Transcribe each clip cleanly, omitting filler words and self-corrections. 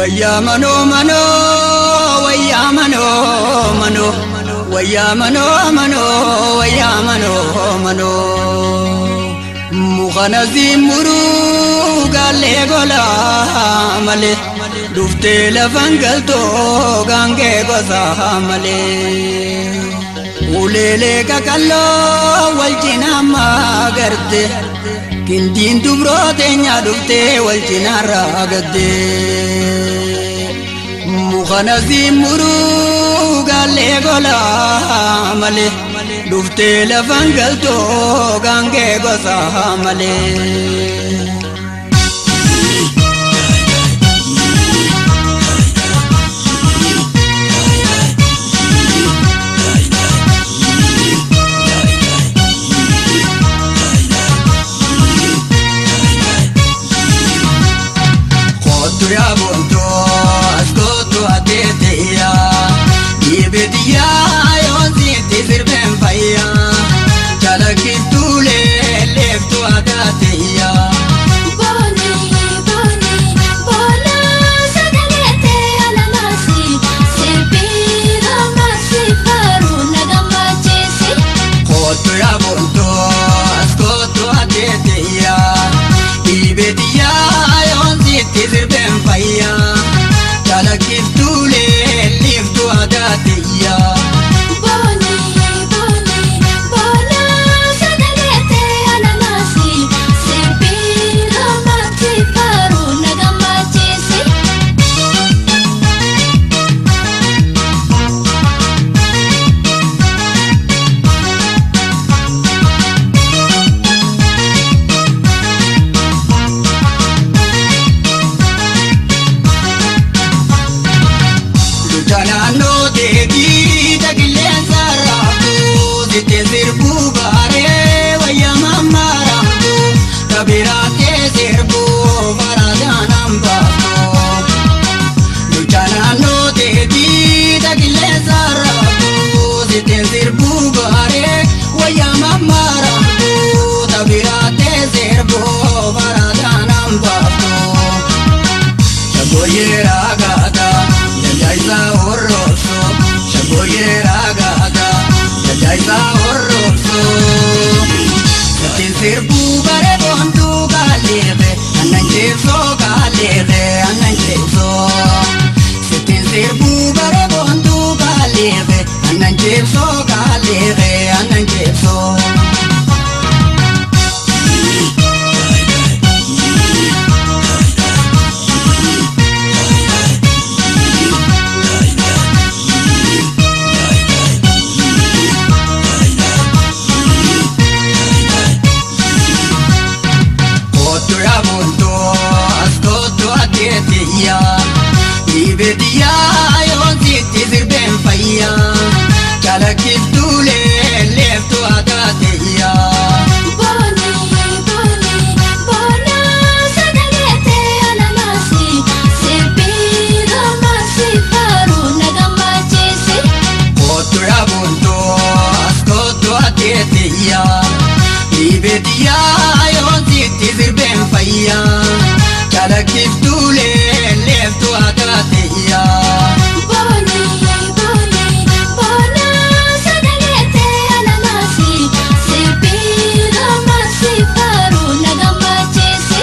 Wayyaa manoo manoo wayyaa manoo manoo wayyaa manoo manoo wayyaa manoo manoo mukana zimmuruu gaallee golaa malee dhuftee lafan galtoo gaangee gosaa malee uleelee qaqalloo wal cinaa magarte kindiin dubroo teenyaa dhuftee wal cinaa raagadde. Mukana zimmuruu gaallee golaa malee dhuftee lafan galtoo gaangee gosaa malee. Kootu yaa boontuu as kootu ateeteeyaa dhiibetiyaa yoon sitti sirbeen fayyaa calaqqiftuulee leeftuu adaateeyaa. Booni booni boona sagalee ta'e alamaasi sirbii gammasi faaruu na gammachiisi. Kootu yaa boontuu as kootu ateeteeyaa dhiibetiyaa yoon sitti sirbeen fayyaa calaqqiftuulee leeftuu adaateeyaa. Booni booni boona sagalee ta'e alamaasi sirbii gammasi faaruu na gammachiisi. Lucha naannoo teetii taqilleensa raaftuu sitti sirbuu baaree wayyaa mammaaraamtu tabiraatee sirbuu faradaan hambaaftu. Lucha naannoo teetii taqilleensa raaftuu sitti sirbuu baaree wayyaa mammaaraamtu tabiraatee sirbuu faradaan hambaaftu. Shagoyeera gaata jajjaisa horroofso shagoyeera gaata jajjaisa horroofso. Ittiin sirbuu bare boontuu kaaleefe annan ceebsoo kaaleefe annan ceebsoo. Sittiin sirbuu bare boontuu kaaleefe annan ceebsoo kaaleefe annan ceebsoo. Kootu yaa boontuu as kootu ateeteeyaa dhiibetiyaa yoon sitti sirbeen fayyaa calaqqiftuulee leeftuu adaateeyaa. Booni booni boona sagalee ta'e alamaasi sirbii gammasi faaruu na gammachiisi. Kootu yaa boontuu as kootu ateeteeyaa dhiibetiyaa yoon sitti sirbeen fayyaa calaqqiftuulee leeftuu adaateeyaa. Booni booni boona sagalee ta'e alamaasi sirbii gammasi faaruu na gammachiisi.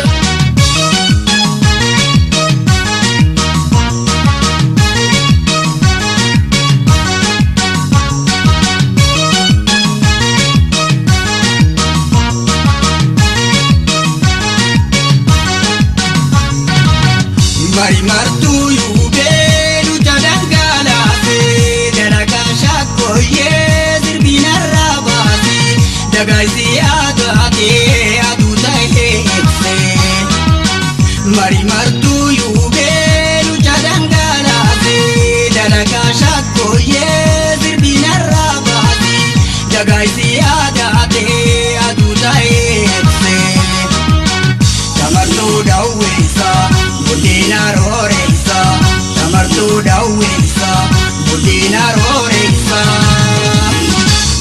Mari martuu yuubee lucha dhangalaasee dalagaa shakkooyyee sirbinarraa baasee dagaayisii adaatee aduu ta'ee ibsee. Mari martuu yuubee lucha dhangalaasee dalagaa shakkooyyee sirbinarraa baasee dagaayisii adaatee aduu ta'ee ibsee. Tamartuu daawweessa buddeena rooreessa tamartuu daawweessa buddeena rooreessa.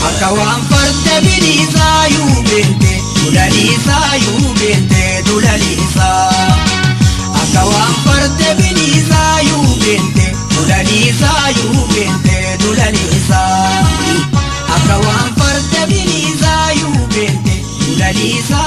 Akka waan farda biliisaa yuubeente tulaliisaa yuubeente tulaliisaa. Akka waan farda biliisaa Badiisa.